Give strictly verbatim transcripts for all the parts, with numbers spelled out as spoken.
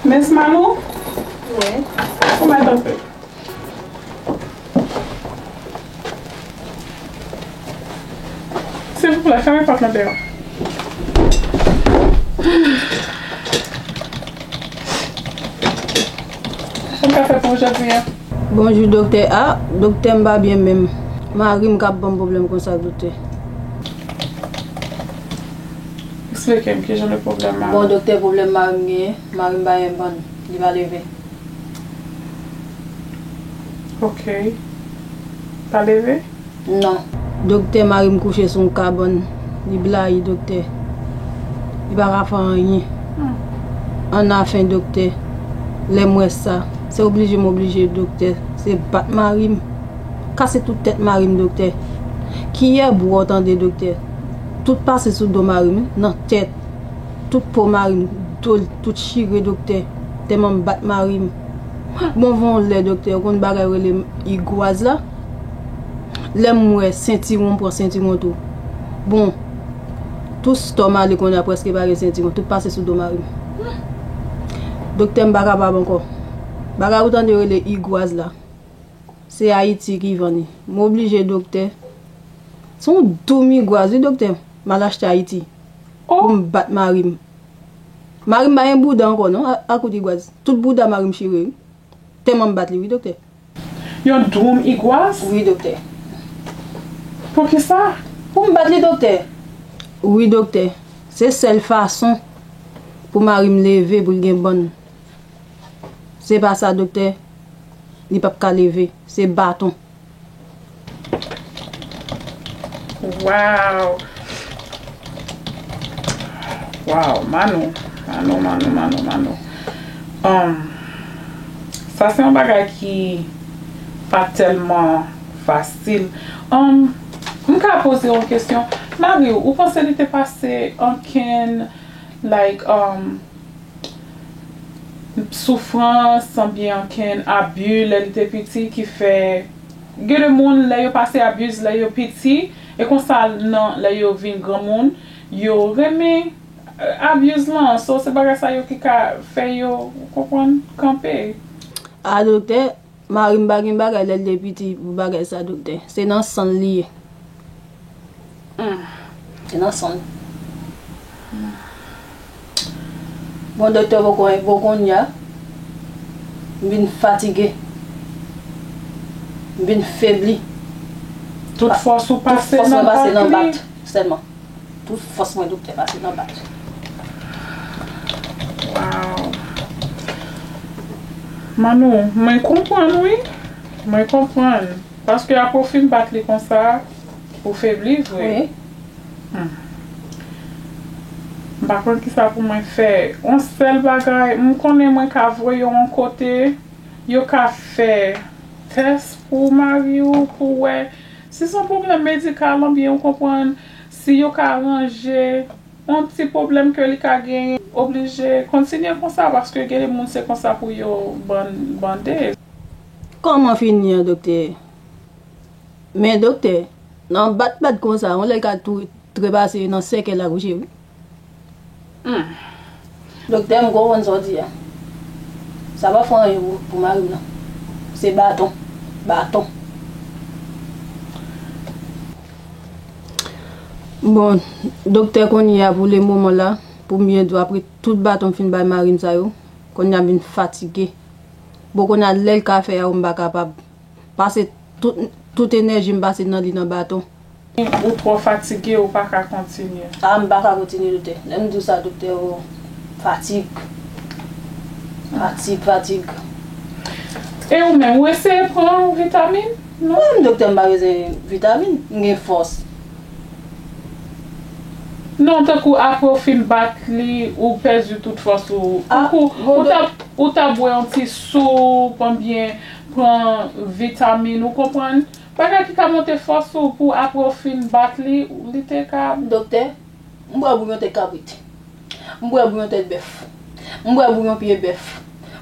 Miss Manou? Wi. Kòman w ye? Silvouplè, fèmen pòt lan deyò. Sa m ka fè pou ou jodi a? Bonjou, doktè. A, doktè, m pa byen menm. Mari m k ap ban m pwoblèm konsa, doktè. Eksplike m ki jan de pwoblèm mari w? Bon, doktè, pwoblèm mari m genyen, mari m pa gen bann, li pa leve. Ok. Pa leve? Non. Doktè, mari m kouche sou yon kabann. Li blayi, doktè. Li pa ka fè anyen. Hmm. Annafen, doktè, lè m wè sa, se oblije m oblije, doktè. Se bat mari m. Kase tout tèt mari m, doktè. Kiyè bwa w tande, doktè. Tout pase sou do mari m, nan tèt. Tout po mari m, do l, tout chire, doktè. Tèlman m bat mari m. Bon, gen yon lè, doktè, ou konn bagay yo rele igwaz la? Lè m wè sentiwon, m pran sentiwon tou. Bon, tout stòm ale kounye a, prèske pa gen sentiwon. Tout pase sou do mari m. Doktè, m pa kapab ankò. Bagay ou tande yo rele igwaz la, se Ayiti ki vann li. M oblije, doktè. Se yon doum igwaz, wi, doktè. M al achte Ayiti. Oh! Pou m bat mari m. Mari m pa gen bouda ankò, non, a, akout igwaz. Tout bouda mari m chire, wi. Tèlman m bat li, wi, doktè. Yon doum igwaz? Wi, doktè. Poukisa? Pou m bat li, doktè. Wi, doktè. Se sèl fason pou mari m leve, pou l gen bann. Se pa sa, doktè. Li p ap ka leve. Se baton. Wow! Wow, Manou, Manou, Manou, Manou, Manou. Um, sa se yon bagay ki pa tèlman fasil. Um, m ka poze yon kesyon. Mari w, ou panse li te pase ankenn, like, um, soufrans, oubyen ankenn abi lè li te piti ki fè, gen de moun lè yo pase abuse lè yo piti, e konsa nan, lè yo vin granmoun, yo renmen, eh, abuse lan. So, se bagay sa yo ki ka fè yo, ou konprann, kanpe. A, doktè, mari m pa gen bagay lè l te piti pou bagay sa, doktè. Se nan san l li ye. Hmm. Se nan san l. Bon, doktè, bon, kon-, bon, kounye a, m vin fatige. M vin febli. Tout fòs ou pase nan bat li? Tout fòs mwen pase nan bat sèlman. Tout fòs mwen, doktè, pase nan bat. Wow. Manou, mwen konprann, wi. Mwen konprann. Paske apre w fin bat li konsa, ou febli vre. Wi. Hmm. M pa konn kisa pou mwen fè. Yon sèl bagay, m konnen mwen ka voye w yon kote, yo ka fè tès pou mari w, pou wè si se yon pwoblèm medikal, oubyen ou konprann, si yo ka ranje yon ti pwoblèm ke li ka genyen, oblije kontinye konsa, paske gen de moun se konsa pou yo ban-, bande. Kòman fini an, doktè? Men, doktè, nan bat bat konsa, yon lè l ka tou trepase nan sèkèy la kouche, wi. Hmm. Doktè, m konprann sa w di a. Sa pa fè anyen pou, pou mari m, non. Se baton. Baton. Bon, doktè, kounye a, pou le moman la, pou m byen di w, apre tout baton m fin bay mari m sa yo, kounye a m vin fatige. Bon, kounye a, lè l ka fè a, m pa kapab. Pase tout, tout enèji m pase nan li nan baton. Ou twò fatige, ou pa ka kontinye. A, m pa ka kontinye, doktè. Lè m di w sa, doktè, o, fatig. Fatig, fatig. E ou menm, ou eseye pran vitamin? Non. Mwen menm, doktè, m pa bezwen vitamin. M gen fòs. Non, tankou apre w fin bat li, ou pèdi tout fòs ou. A, ou, ou t ap, ou t ap bwè yon ti soup, oubyen pran vitamin, ou konprann? Bagay ki ka monte fòs ou pou apre w fin bat li, li te ka. Doktè, m bwè bouyon tèt kabrit. M bwè bouyon tèt bèf. M bwè bouyon pye bèf.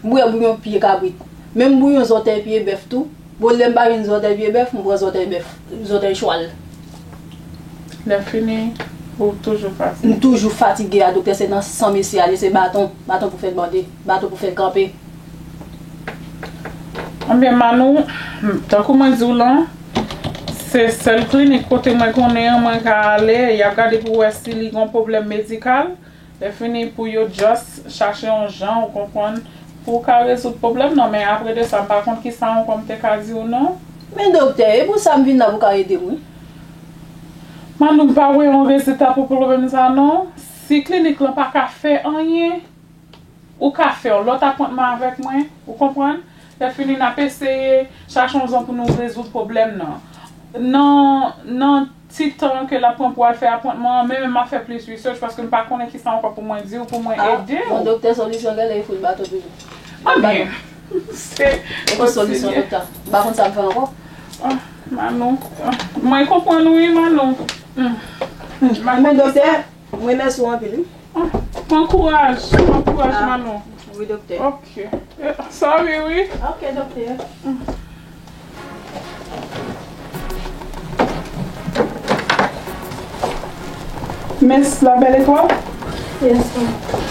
M bwè bouyon pye kabrit. Menm bouyon zòtèy pye bèf tou. Bon, lè m pa jwenn zòtèy pye bèf, m pran zòtèy bèf, zòtèy chwal. Lè fini, Ou toujou fatige. M toujou fatige a, doktè, se nan san mesye a li, se baton, baton pou fè l bande, baton pou fè l kanpe. Ebyen, Manou, tankou mwen di w lan, se sèl klinik kote mwen konnen an mwen ka ale, y ap gade pou wè si li gon pwoblèm medikal. Lè fini pou yo just chache yon jan, ou konprann, pou w ka rezoud pwoblèm nan, men apre de sa, m pa konn kisa ankò m te ka di w non. Men doktè, e pou sa m vin la pou w ka ede m wi. Manou, m pa wè yon rezilta pou pwoblèm sa non. Si klinik lan pa ka fè anyen, ou ka fè yon lòt apwentman avèk mwen, ou konprann? Lè fini, n ap eseye chache yon jan pou nou rezoud pwoblèm nan. Nan, nan ti tan ke l ap pran pou al fè apwentman an, men m ap fè plis research paske m pa konnen kisa ankò pou mwen di w, pou mwen ede w. Bon, doktè, solisyon genlè e fout baton toujou. Ebyen, se. E ki solisyon, doktè? M pa konn sa m fè ankò. Ah, Manou. Ah, mwen konprann wi, Manou. Hmm. Men doktè, m remèsye w anpil wi. Ah, pran kouraj, pran kouraj, Manou. Wi, doktè. Ok. Eh, sorry, wi. Ok, doktè. Miss La Belle Étoile? Yes, ma'am.